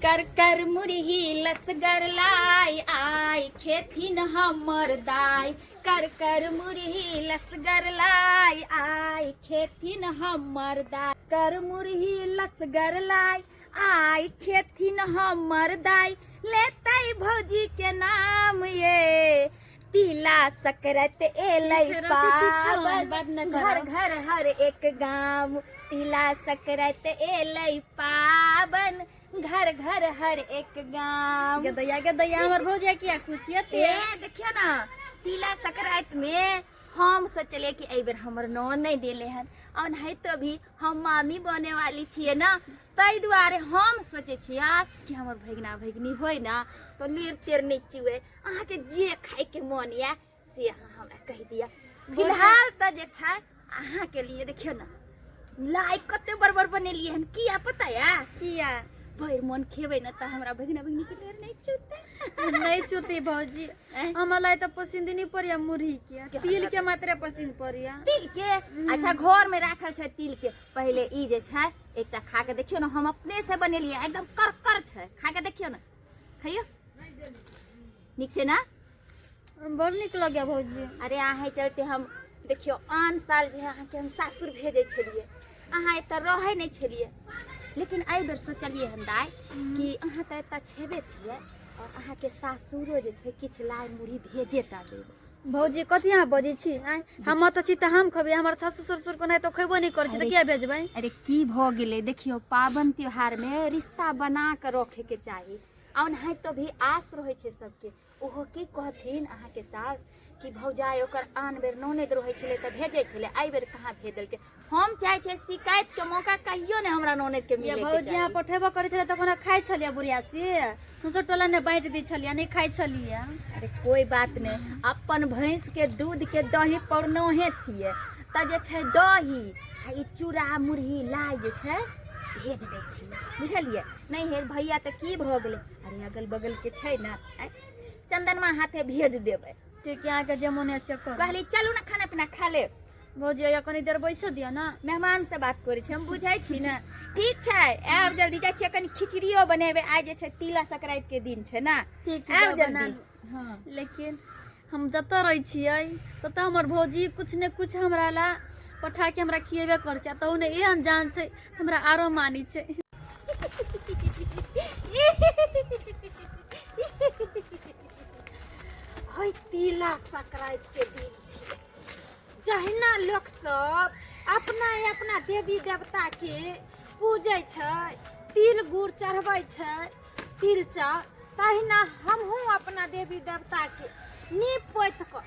कर कर मुरही लसगर लाई आय खेथिन हमर दाय। कर कर मुरही लसगर लाई आय खेथिन हमर दाय। कर मुरही लसगर लाई आय खेथिन हमर दाय। लेतै भौजी के नाम ये तिला सकरत एलै पावन घर घर हर एक गाम। तिला सकरत एलै पावन घर घर हर एक गाम। गे दैया, गे दैया, हमर भौजिया किया खुशियत? ए देखियो ना, तिला सकरात में हम सोचलिए कि एहि बेर हमर नौ नहीं देले हन और नहीं तो भी हम मामी बने वाली छियै ना, ताहि दुआरे हम सोचे छियै कि हमर भगिना भगिनी होय ना तो लेर तेर नहीं चुए। अहाँके जे खाइके मन यऽ से अहाँ हमरा कहि दिअ। फिलहाल तऽ जे छै अहाँके लिए देखियौ ना लाइ कते बड़ बड़ बनेलियै हन। किया पता या? किया? भरि मन खेबै ने तऽ हमरा भगिना भगिनी के लेर नहीं चुते। नहीं चुती भौजी, हमरा लाई तो पसंद नहीं पड़िया मुरही के, तिल के मात्रे पसंद पड़िया। तिल के? अच्छा, घर में राखल छै तिल के। पहिले ई जे छै एकटा खा के देखियौ ने, हम अपने से बनेलियै, एकदम करकर छै। खा के देखियौ ने, खइयौ, नीक छै ना? बड़ नीक लगे भौजी। अरे अहाँ चलते हम देखियौ आन साल जे है अहाँके हम सासुर भेजै छलियै, अहाँ एतऽ रहै नहि छलियै, लेकिन एहि बेर सोचलियै हन दाइ कि अहाँ तऽ एतऽ छेबे छियै और अहाँके सासुरो जे छै किछु लाइ मुरही भेजे टा देबै। भौजी कथी अहाँ बजै छी? आँय, हम तऽ छी तऽ हम खेबै, हमर सासु ससुर को नहि तऽ खेबो नहि करै छी तऽ किया भेजबै? अरे की भऽ गेलै, देखियौ पाबनि त्योहारमे रिश्ता बना कऽ रखैके चाही आ ओनाहितो भी आस रहै छै सबके। ओहो की कहथिन अहाँके सास कि भौजाइ ओकर आन बेर ननैद रहै छलै तऽ भेजै छलै, एहि बेर कहाँ भेज देलकै। हम चाहै छियै शिकायत के मौका कहियो नहि हमरा ननैद के ये मिले के भौजी अहाँ चाही। पठेबो करै छलै तऽ कोना खाइ छलियै बुढ़िया से? सौंसे टोला ने बाँटि दै छलियै, नहि खाइ छलियै। अरे कोई बात नहि, अपन भैंस के दूध के दही पौरनोहे छियै तऽ जे छै दही आ ई चूड़ा मुरही लाइ जे छै भेज दै छियै, बुझलियै? नहि हे भैया तऽ की भऽ गेलै, अरे अगल बगल के छै ने, आँय, चंदनमा हाथे भेज देबै। ठीक है, अहाँके जे मोन है से करू। कहली चलू ने खाना पीना खा लेब। भौजी अइया कनी देर बैसो दिअ ना। मेहमान से बात करै छी हम, बुझै छी ने। ठीक छै, आयब जल्दी। जाइ छियै कनी खिचड़ियो बनेबै, आइ जे छै तिला संक्रांति के दिन छै ना। ठीक छै, आयब जाउ बना जल्दी। लू। हाँ। लेकिन हम जतऽ रहै छियै ततऽ हमर भौजी कुछ ने कुछ हमरा ला पठा के हमरा खिएबे करै छै, आ तहु ने एहन जान छै हमरा आरो मानै छै। होय तिला संक्रांति के दिन छियै, जहिना लोक सब अपना अपना देवी देवता के पूजै छै, तिल गुड़ चढ़बै छै, तिल चाउर, तहिना हमहूँ अपना देवी देवता के नीप पोति कऽ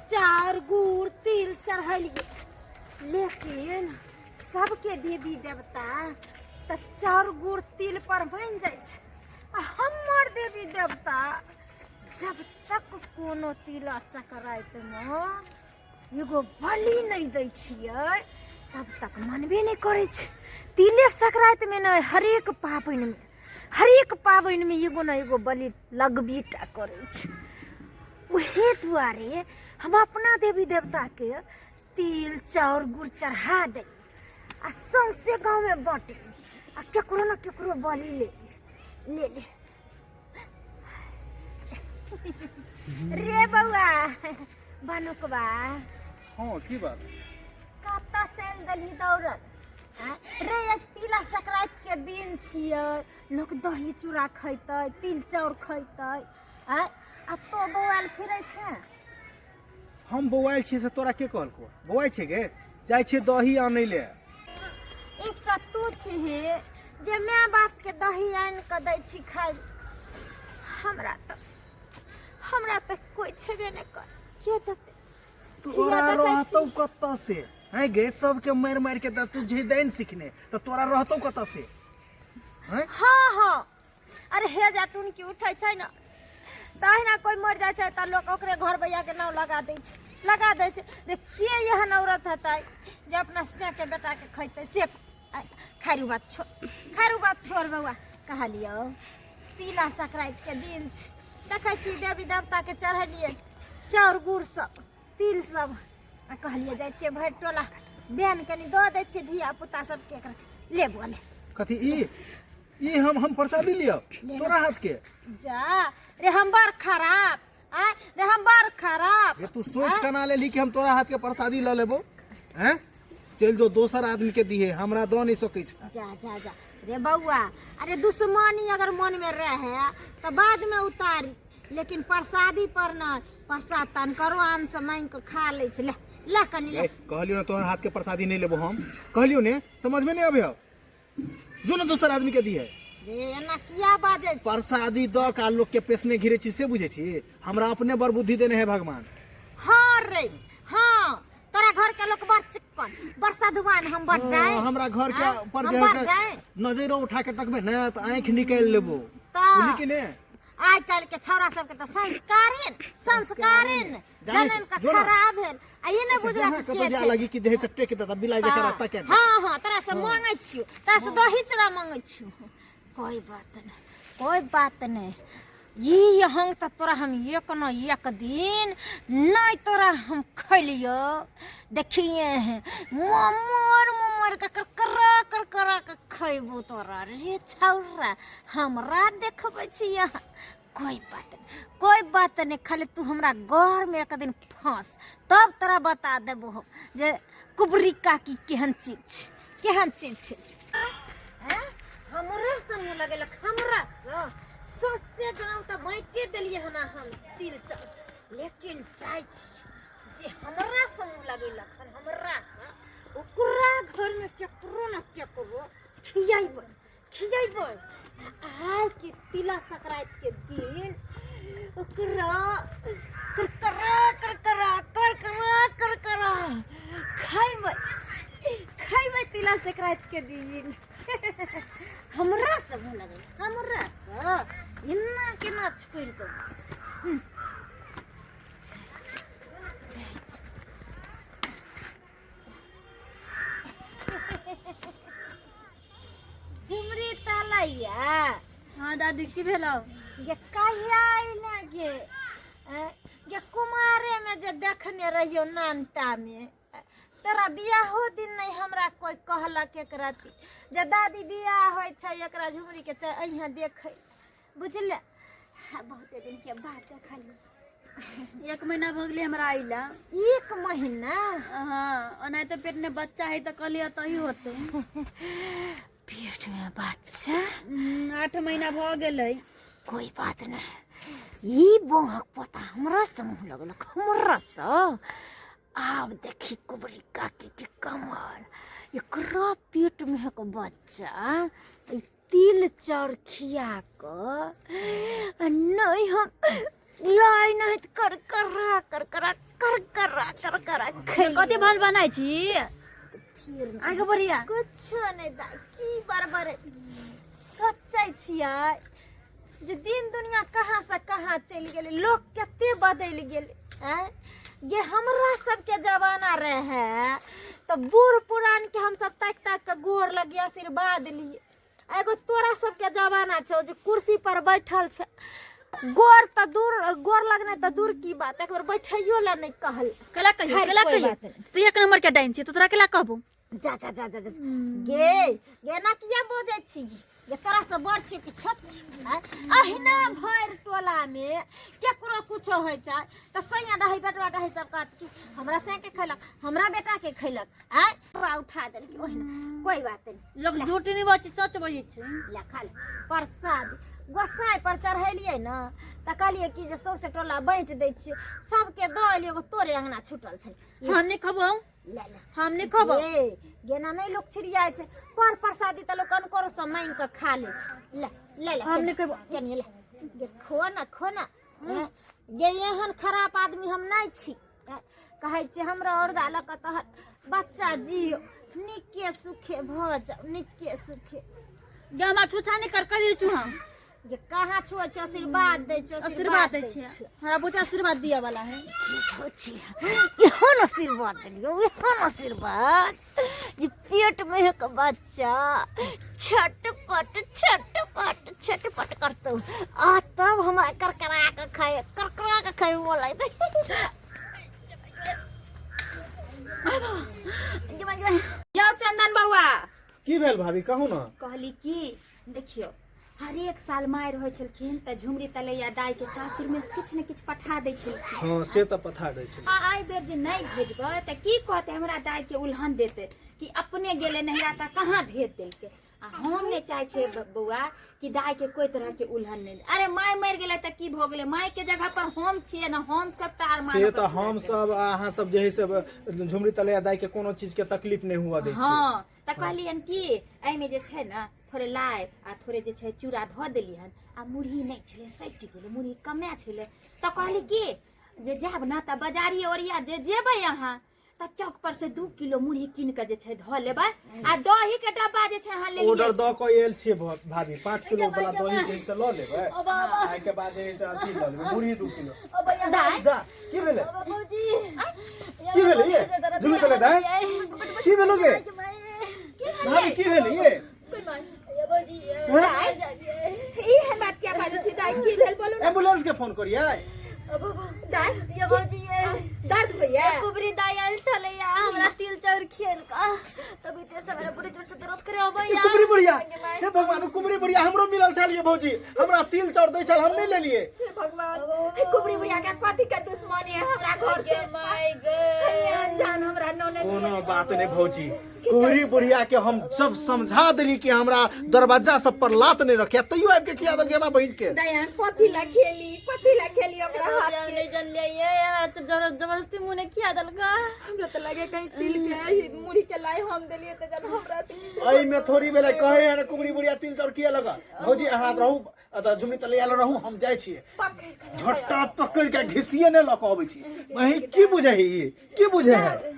चाउर गुड़ तिल चढ़ेलियै। लेकिन सबके देवी देवता तऽ चाउर गुड़ तिल पर बनि जाइ छै, आ हमर देवी देवता जब तक कोनो तिला संक्रांतिमे एगो बलि नहि दै छियै तब तक मनबे नहि करै छै। तिले संक्रांतिमे नहि, हरेक पाबनिमे, हरेक पाबनिमे एगो ने एगो बलि लगबे टा करै छै। ओहे दुआरे हम अपना देवी देवताके तिल चाउर गुड़ चढ़ा देली आ सौंसे गाँवमे बाँटली आ केकरो ने केकरो बलि ले ले ले ले। रे बौआ बनुकबा। हाँ, की बात? कतऽ चलि देलही दौड़ल? आँय? रे ये तिला संक्रांति के दिन छियै, लोक दही चूड़ा खैतै, तिल चाउर खैतै, आँय, आ तो बौआल फिरै छै। हम बौआयल छियै से तोरा के कहलको? बौआइ छै गे, जाइ छियै दही आनै ले। एकटा तू छिही जे माय बाप के दही आनि कऽ दै छी खाइ, हमरा तऽ कोइ छेबे नहि कर, के देतै? तोरा देखै छी। रहतौ कतऽ से हैं गे? सबके मारि मारि के तऽ तू जे दैन सिखने तऽ तोरा रहतौ कतऽ से हैं? हाँ हाँ, अरे हे जा टुनकी उठै छै ने तहिना कोइ मरि जाइ छै तऽ लोक ओकरे घर भैया के नाम लगा दै छै, लगा दै छै। रे के एहन औरत हेतै जे अपना से के बेटाके खैतै से? खैरू बात छोड़, खैरू बात छोड़ बौआ। कहलियौ तिला संक्रांति के दिन छै, देखै छी देवी देवताके चढ़ेलियै चाउर गुड़ सब तिल सब, आ कहलियै जाइ छियै भरि टोला बेन कनि दऽ दै छियै धिया पुता सबके। एकरा ले बौआ ले। कथी ई? ई हम प्रसादी लियो तोरा हाथ के। जा रे, हम बड़ खराब आ रे, हम बड़ खराब। ये तू सोच के ना लेली कि हम तोरा हाथ के प्रसादी ल लेबो? हैं, चल जो दोसर आदमी के दिहे, हमरा दऽ नहीं सकै छै। जा जा जा रे बौआ, अरे दुश्मनी अगर मन में रहे तो बाद में उतारी, लेकिन प्रसादी पर न। प्रसाद तन करो आन से मांग के खा ले छै। ले ले कनी ले। ए, कहलियो ना तोहर हाथ के प्रसादी नहीं लेबो हम, कहलियो ने, समझ में नहीं आबे? जो ना दोसर आदमी के दिहे। रे, एना किया बाजै छी? प्रसादी दऽ के लोग के पेशने घिरे छी से बुझे छी? हमरा अपने बड़ बुद्धि देने है भगवान। हाँ रे हाँ, तोरा घर के लोग बड़ चिक्कन, बड़ साधुवान, हम बड़ जाए। हाँ, हमरा घर के हाँ, पर हम जे बड़ है से जाए। नजरो उठा के तकबे ने तऽ आँखि निकालि लेबो। तऽ बुझली कि ने? आइ काल्हि के छौड़ा सबके तऽ संस्कारे न, संस्कारे न जानै जनम के जो ना। खराब भेल आ ई नहि अच्छा, बुझलक जहाँ के कतौ जा छै। लगी कि जे है से टेक देता बिलाई जकाँ रास्ता के। हाँ हाँ, तोरा से मांगै छियौ, तोरा से दही चूड़ा मांगै छियौ। कोई बात नहीं, कोई बात नहीं, ई हंग तऽ तोरा हम एक न एक दिन नहीं तोरा हम खैलियो। देखिए हैं, ममर ममर के करकरा करकरा के खैबो तोरा। रे छौरा, हमरा देखबै छी यहाँ? कोई बात नहीं, कोई बात नहीं, खाली तू हमरा घर में एक दिन फंस, तब तोरा बता देबो हम जे कुबरी काकी केहन चीज छै, केहन चीज छै। हैं? हमरा से मुँह लगेलक हमरा से? सस्ते गाँव तऽ बाँटे देलियै हन हम तिल चाउर, लेकिन जाइ छी जे हमरा से मुँह लगेलक हन हमरा से, ओकरा घरमे केकरो न केकरो खियैबै, खियैबै। आइ के तिला संक्रांति के दिन ओकरा करकरा करकरा करकरा करकरा खैबै, खैबै तिला संक्रांति के दिन। हमरा से मुँह लगल हमरा से, एना केना छोड़ि देबै? जाइ छी, जाइ छी। झुमरी तलैया। हाँ दादी, की भेलौ? गे कहिया अइले गे? गे कुमारे में जे देखने रहियो नानटा में, तोरा बियाहो दिन नहीं हमरा कोई कहलक एक रति जे दादी बियाह होइ छै एकरा झुमरी के, चाहे अइहे देखै, बुझले? हाँ, बहुते दिन के बाद देखलियै। एक महीना भऽ गेलै हमरा अइला। एक महीना? हाँ, ओनाहिते पेट में बच्चा है तऽ कहलियै तही होतै। पेट में बच्चा? 8 महीना भऽ गेलै। कोई बात नहीं, ई बोहक पोता हमरा से मुँह लगलक हमरा से, आब देखी कुबरी काकी के कमर। एकरा पेट में है के बच्चा, ई तिल चाउर खिया कऽ नहीं हम लाइ नहीं तऽ कर करा कर करा कर करा कर करा खैलियै। कथी भान बनाइ छी? फिर आगे बढ़िया। कुछो नहीं दाइ, की बराबर सोचै छियै जे दिन दुनिया कहाँ से कहाँ चलि गेलै, लोक कते बदलि गेलै। आँय गे, हमरा सबके जमाना रहै तऽ बूढ़ पुरानके हमसब ताकि ताकि कऽ गोर लगी आशीर्वाद लिए। एगो तोरा सबके जमाना छौ जे कुर्सी पर बैठल छै, गोर तऽ दूर, गोर लगनाइ तऽ दूर की बात, एक बेर बैठैयो लए नहि कहल। केला कहियो? खैर, केला कोई कहियो? बात नहि। तू एक नंबर के डाइन छी, तो तोरा केला कहबो? जा जा जा जा जा गे गे, ना किया बजै छी गे? तोरा से बड़ छी कि छोट छी? आँय? अहिना भरि टोला में केकरो कुछो होइ छै तऽ सैया रहै, बेटवा रहै, सब कहत कि हमरा सैया के खैलक, हमरा बेटा के खैलक। आँय, बौआ उठा देलकै ओहिना। कोई बात नहीं, लोग झूठ नहीं बजै छै, सच बजै छै। ले खा ले प्रसाद। गोसाइ पर चढ़ेलियै ने तऽ कहलियै कि जे सौंसे टोला बाँटि दै छियै, सबके दऽ एलियै, एगो तोरे अंगना छूटल छलै। हम नहीं खबो। ले ले। हम नहीं खबो। ए गेना नहीं लोग छिड़ियाइ छै पर प्रसादी तऽ लोक अनकरो से मांगि कऽ खा लै छै। ले ले ले। हम नहीं खेबो। कनिये ले गे, खो ना, खो ना। गे एहन खराब आदमी हम नहीं छी। कहै छियै हमरा औरदा लऽ कऽ तोहर बच्चा जियो, नीके सुखे भऽ जाओ, नीके सुखे। गे हमरा छूछा नहीं कर, कह छु हम। गे कहाँ छुए छौ? आशीर्वाद दै छौ। आशीर्वाद दै छियै, हमरा बुझे आशीर्वाद दिअ वाला है। एहन आशीर्वाद देलियौ, एहन आशीर्वाद जे पेट में एक बच्चा छटपट छटपट छटपट करतौ आ तब हमरा करकरा के खाए, करकरा के खाए मोन लगतै। यौ चंदन बौआ। की भेल भाभी, कहू ना। कहली की देखियौ, हरेक साल मारि होइ छलखिन तऽ झुमरी तलैया दाइके सासुरमे किछु ने किछु पठा दै छलखिन। हँ, से तऽ पठा दै छलै। आ एहि बेर जे नहि भेजबै तऽ की कहतै? हमरा दाइके उल्हन देतै कि अपने गेलै नहिरा तऽ कहाँ भेज देलकै। आ हम नहि चाहै छियै बौआ कि दाइके कोइ तरहके उल्हन नहि। अरे माय मरि गेलै तऽ की भऽ गेलै? मायके जगह पर हम छियै ने, हम सबटा अरमान से ओकर तऽ पूरा हम करबै। सब आ अहाँ सब जे है से झुमरी तलैया दाइके कोनो चीजके तकलीफ नहि हुअ दै छियै। हँ, तऽ कहलियनि कि एहिमे जे छै ने थोड़े लाइ आ थोड़े जे छै चूड़ा धऽ देलियनि, आ मुरही नहि छलै, सटि गेलै, मुरही कमे छलै। तऽ कहली कि जे जायब ने तऽ बाजारी ओरिया जे जेबै अहाँ तऽ चौक पर से 2 किलो मुरही कीन कऽ जे छै धऽ लेबै, आ दही के डब्बा जे छै अहाँ लेलियै। ऑर्डर दऽ कऽ आयल छियै भाभी, 5 किलो वाला दही जे है से लऽ लेबै, एहिके बाद जे है से अथी लऽ लेबै मुरही 2 किलो। दाइ जा, की भेलै? भौजी, की भेलै ये झुमरी तलैया दाइ? की भेलो गे भाभी? की भेलै ये? ई एहन बात किया बाजै छी दाइ? की भेल बोलू ने। एम्बुलेंस के फोन करियै? दाइ, ये भौजी, ये दर्द होइया? कुबरी दाई आयल छलैया, हमरा तिल चाउर खियलका, तभी ते से हमरा बड़ी जोर से दर्द करे अबैया। ई कुबरी बुढ़िया, हे भगवान, ओ कुबरी बुढ़िया हमरो मिलल छल ये भौजी, हमरा तिल चाउर दै छल, हम नहि लेलियै। हे भगवान, हे कुबरी बुढ़िया के कथी के दुश्मनी है हमरा घर से? My गे, हे अनजान हमरा ननद के। कोनो बात नहि भौजी, कुबरी बुढ़िया के हम सब समझा देली कि हमरा दरवाजा सब पर लात नहीं रखे, तैयो आबि के खिया देलकै हमरा बहिन के। दयान, कथी ला खेली, कथी ला खेली ओकरा हाथ हम के? नहीं जानलियै ये, हमरा सब जबरदस्ती मुँह ने खिया देलका। हमरा तऽ लगे कहीं तिल के मुरही के लाई हम देलियै तऽ जब हमरा से किछु एहि में थोड़ी भेलै, कहे है ने कुबरी बुढ़िया तिल चाउर किया लगा। भौजी, अहाँ रहू अतऽ, झुमरी तलैया लग रहू, हम जाइ छियै, झट्टा पकड़ि के घिसिए ने लऽ कऽ अबै छी। वही की बुझै है ई? की बुझै है?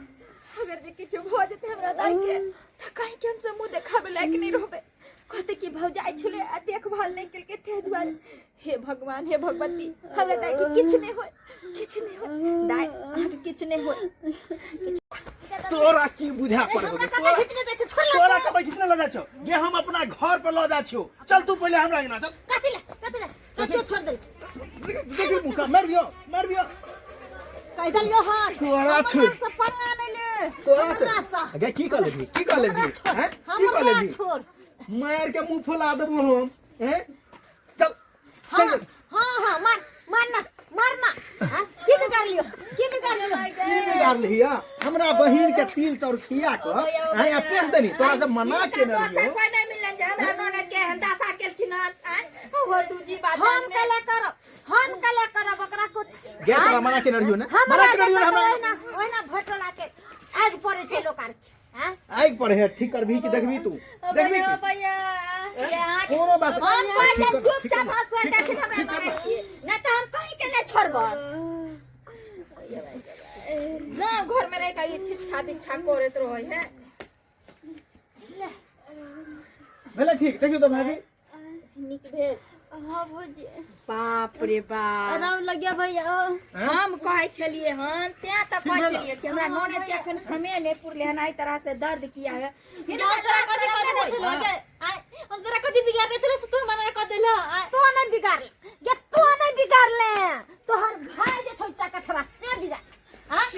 अगर जे किछु भऽ जेतै हमरा दाइ के तऽ कहीं के हमसब मुँह देखाबै लायक नहि रहबै। कहतै कि भौजाइ छलै आ देखभाल नहि केलकै ताहि दुआरे। हे भगवान, हे भगवती, हमरा दाइ के किछु नहि होय, किछु नहि होय। दाइ, अहाँके किछु नहि होय। तोरा की बुझा पड़े? हमरा तोरा कतऽ घिचने जाइ छै? छोड़। तोरा कतऽ घिचने लऽ जाइ छौ ये? हम अपना घर पर लऽ जाइ छियौ, चल तू पहिले हमरा अंगना चल। कथी ले, कथी ले? कथी छोड़ दे? देखी मुका, मार दियो, मार दियो। कहि देलियो हन। तोरा छोड़। से पंगा नहि ले। तोरा से हमरा से। गे, की कह लेबही? की कह लेबही हैं? की कह हमरा लेबही? छोड़। मार के मुंह फुला देबू हम हैं। चल चल। हाँ हाँ, मार, मार ना, मार ना। हाँ, की बिगाड़ लियो? की बिगाड़ लियो? की बिगाड़ लिहिया? हमरा बहिन के तिल चाउर खिया कऽ हैं आ पेश देनी तोरा जब मना के दोसर रहियो। कोई नहीं मिलन जे हमरा ननद के एहन दशा केलखिन हन, आँय? वो दूजी बात हम कले करब, हम कले करब ओकरा कुछ। गे, तोरा मना के रहियो ने? हमरा मना के रहियो ने? देखत हमरा ओहिना ओहिना भटोला के आगि पड़ै छै लोक आर के, आँय? आगि पर है, ठीक करबही कि देखबही तू? देखबही भैया कि भैया कोनो बात हम नहीं। कहै ठीक छियनि, कर, ठीक चुपचाप कर, हँसुआ ठीक कर, देथिन हमरा ठीक कर। ननद के, नहि तऽ हम कहीं के नहि छोड़ब। गाँव घर में रह के ई शिक्षा दीक्षा करैत रहै है। भेलै ठीक? देखियौ तऽ भाभी। नीक भेल? हाँ भौजी। बाप रे बाप, आराम लग गया भैया। हम कहै छलियै हन, तें तऽ कहै भेल? छलियै कि हमरा ननद के एखन समय नहि पुरलै हन, एहि तरह से दर्द किया है हिनका? हम तोरा तरह कथी शरम कह नहि देने होइ? छलौ गे? आँय, हम तोरा कथी बिगाड़ने छलौ से तू हमरा कह देलह? आँय? तो नहीं बिगाड़ले गे, तो नहीं बिगाड़ले, तोहर भाई जे छौ चकठवा से बिगाड़। आँय?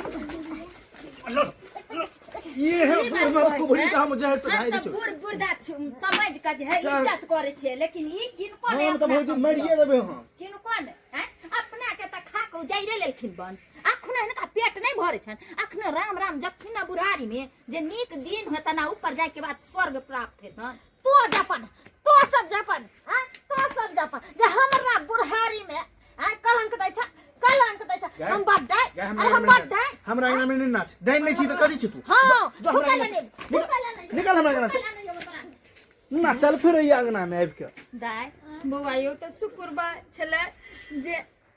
ये है बूढ़ मत कुबरी का हम जे है से हम भाई सब छौ। बूढ़ बुढ़दा समझ के जे है चल। इज्जत करै छियै, लेकिन ई किनको नहि हम तऽ अपना भौजी समझलक। मरिए देबै हम। किनको नहि, आँय? अपना के तऽ खा के उजाइरे लेलखिन बंश। अखनो हिनका पेट नहि भरै छनि अखनो। राम राम, जखन ने बुढ़ारी में जे नीक दिन हेतनि आ ऊपर जाय के बाद स्वर्ग प्राप्त हेतनि। तो जपन, तो सब जपन, हाँ, तो सब जपन जे हमरा बुढ़ारी में, हाँ, कलंक दै छ, कलंक दै छ। गाय, हम बड्डै, गाय, अरे हम अंगना में बड्डै। नाच। हमरा अंगना में नहीं नाच। डाइन नहीं छी तऽ कथी छी तू? हाँ, जो हमरा थुकै अंगना ले से। नहीं, थुकै ले नहीं। निकल हमरा अंगना से। थुकै ले नहीं तोरा। ना चल फिर एहि अंगना में आबि के। दाय, बौआ यौ, तऽ शुक्रबा छलै जे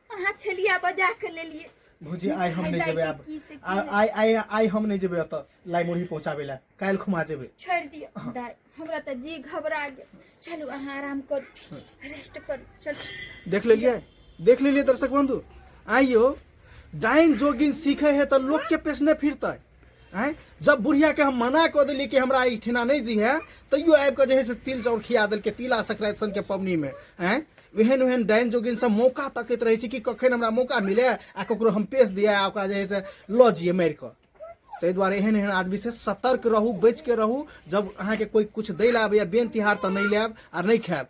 अहाँ छलिया बजा के लेलियै। भौजी, आइ हम नहीं दाइ जेबै के आब। की से की आइ आइ आइ हम नहीं जेबै ओतऽ लाई मुरही पहुँचाबै लए, काल्हि खुमा जेबै। छोड़ि दियौ दाय, हमरा तऽ जी घबरा गेल। चलू, अहाँ आराम करू, रेस्ट करू, चलू। देख लेलियै, देख लेलियै दर्शक बंधु, आइयो डाइन जोगिन सीखे है तऽ लोक के पेशने फिरतै। आँय, जब बुढ़िया के हम मना कऽ देलियै कि हमरा एहिठिना नहि जी है, तैयो आबि कऽ जे है से तिल चाउर खिया देलकै तिला संक्रांति सन के पबनी में। आँय, एहन ओहन डाइन जोगिन सब मौका तकैत रहै छै कि कखन हमरा मौका मिले आ ककरो हम पेश दिए आ ओकरा जे है से लऽ जिए मारि कऽ। ताहि दुआरे एहन एहन आदमी से सतर्क रहू, बचिके रहू। जब अहाँके कोइ किछु दै लए आबैए बेन तिहार तऽ नहि लेब आ नहि खायब।